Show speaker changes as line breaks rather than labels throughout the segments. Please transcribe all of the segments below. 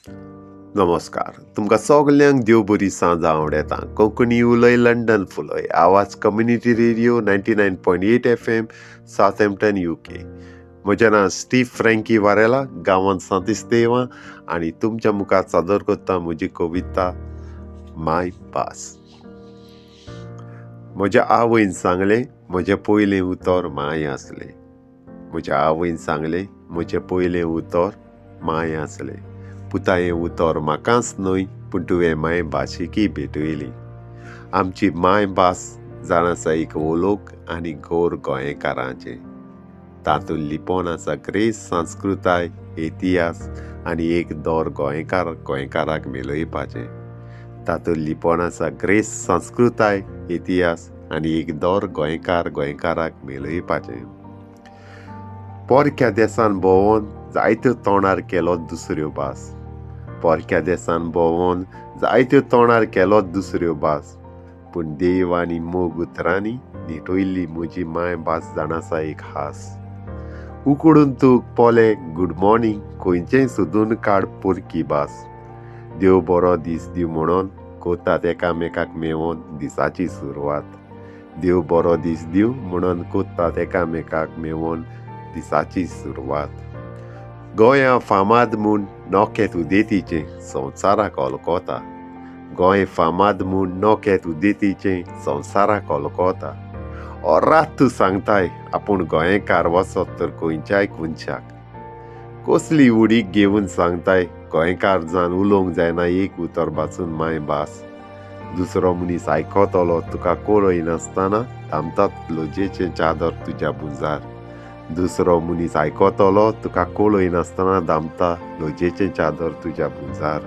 नमस्कार, तुमकां सगल्यांक देव बरी सांज आवडटा. कोंकणी उलय लंडन फुलय आवाज community radio 99.8 FM Southampton UK. म्हजें नांव स्टीव फ्रँकी वारेला, गांवांत सांतिस्तेवा आनी तुमच्या मुखार सादर करता म्हजी कविता माय भास. म्हज्या आवयन सांगलें म्हजें पयलें उतर माय आसलें. म्हज्या आवयन सांगलें म्हजें पयलें उतर माय आसलें. पुता हें उतर म्हाकाच न्हय पूण तुवें माय भाशेकी भेटयली. आमची मायभास जाण आसा एक ओलोक आनी गोर गोंयकारांचें. तातूंत लिपोन आसा ग्रेस संस्कृताय, इतिहास आनी एक दर गोंयकार गोंयकाराक मेळोवपाचें. तातूंत लिपोन आसा ग्रेस संस्कृताय, इतिहास आनी एक दर गोंयकार गोंयकाराक मेळोवपाचें. परक्या देसान भोंवोन जायत्यो तोंडार केलो दुसऱ्यो भास. परक्या देसान भोंवोन जायत्यो तोंडार केलो दुसऱ्यो भास. पूण देव आनी मोग उतरांनी निटयल्ली म्हजी मायभास जाण आसा एक हास. उकडून तूं पोले गूड मॉर्निंग खंयचेंय सोदून काड परकी भास. देव बरो दीस दी म्हणून कोतात एकामेकाक मेवोन दिसाची सुरवात. देव बरो दीस दिवं म्हणून कोतात एकामेकाक मेवोन दिसाची सुरवात. गोंया फामाद म्हूण नोकेत उदेतीचें संवसाराक ओलकोता. गोंय फामाद म्हूण नोकेत उदेतीचें संवसाराक ओलकोता. ओरात तूं सांगताय आपूण गोंयकार वचत तर खंयच्याय कोनशाक. कसली उडी घेवन सांगताय गोंयकार जावन उलोवंक जायना एक उतर बासून मायभास. दुसरो मनीस आयकतलो तुका कळयनासतना थांबतात लजेचें चादर तुज्या भुजार. दुसरो मनीस आयकतलो तुका कळयनासतना दामता लजेचें चादर तुज्या भुजार.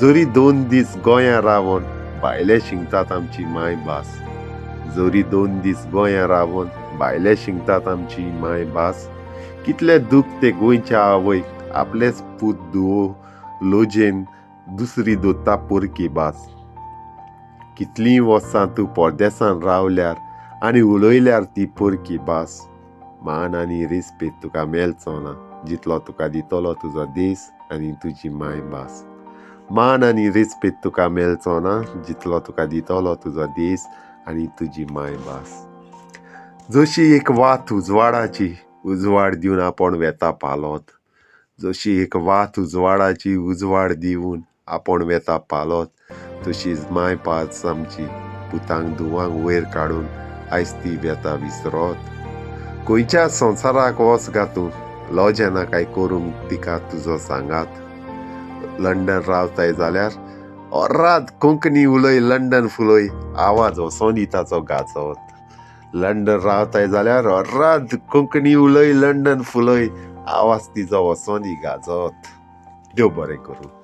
जरी 2 दीस गोंया रावन भायले शिंकतात आमची मायभास. जरी 2 दीस गोंया रावन भायले शिंकतात आमची मायभास. कितले दूख ते गोंयच्या आवयक आपलेच पूत धुवो लजेन दुसरी दोता परकी भास. कितलीं वर्सां तूं परदेसान रावल्यार आनी उलयल्यार ती परकी भास. मान आनी रेस्पेद तुका मेळचो ना जितलो तुका दितलो तुजो देश आनी तुजी मायभास. मान आनी रेस्पेद तुका मेळचो ना जितलो तुका दितलो तुजो देश आनी तुजी मायभास. जशी एक वात उजवाडाची उजवाड दिवन आपूण वेता पालोत. जशी एक वात उजवाडाची उजवाड दिवन आपूण वेता पालोत तशीच मायभास आमची पुतांक धुवांक वयर काडून आयज ती वेता विसरोत. खंयच्या संवसाराक वच गा तूं लजेना काय करूंक तिका तुजो सांगात. लंडन रावताय जाल्यार ओराद कोंकणी उलय लंडन फुलय आवाज वचोन ताचो गाजत. लंडन रावताय जाल्यार ओराद कोंकणी उलय लंडन फुलय आवाज तिजो वचोन गाजत. देव बरें करूं.